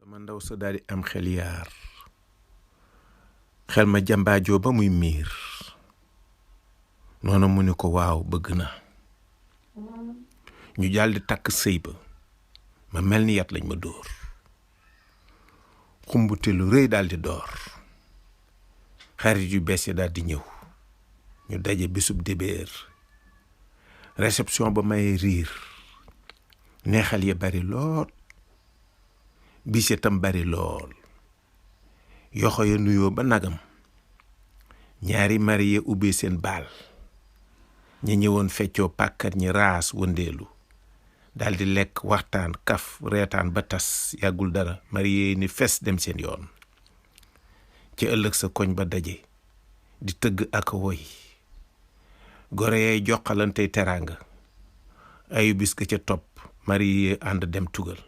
sama ndaw sa daal di am xel yaar xel ma jàmbaajoo ba muy miir noonu mu ni ko waaw bëgg na ñu daldi takk sëy ba ma mel ni yat lañ ma dóor xumbute lu rëy daldi door xarit yu bees yi daldi ñëw ñu daje bisub dibéer réception ba may riir neexal ya bari lool bis ya tam bari lool yoxo ya nuyoo ba nagam ñaari marié ubbee seen baal ñi ñëwoon feccoo pàkkat ñi raas wëndeelu daldi lekk waxtaan kaf reetaan ba tas yàggul dara marié ni fes dem seen yoon ci ëllëg sa koñ ba daje di tëgg ak woy gore yay joxalantey teraanga ayu bis ga ca topp marié ànd dem tugal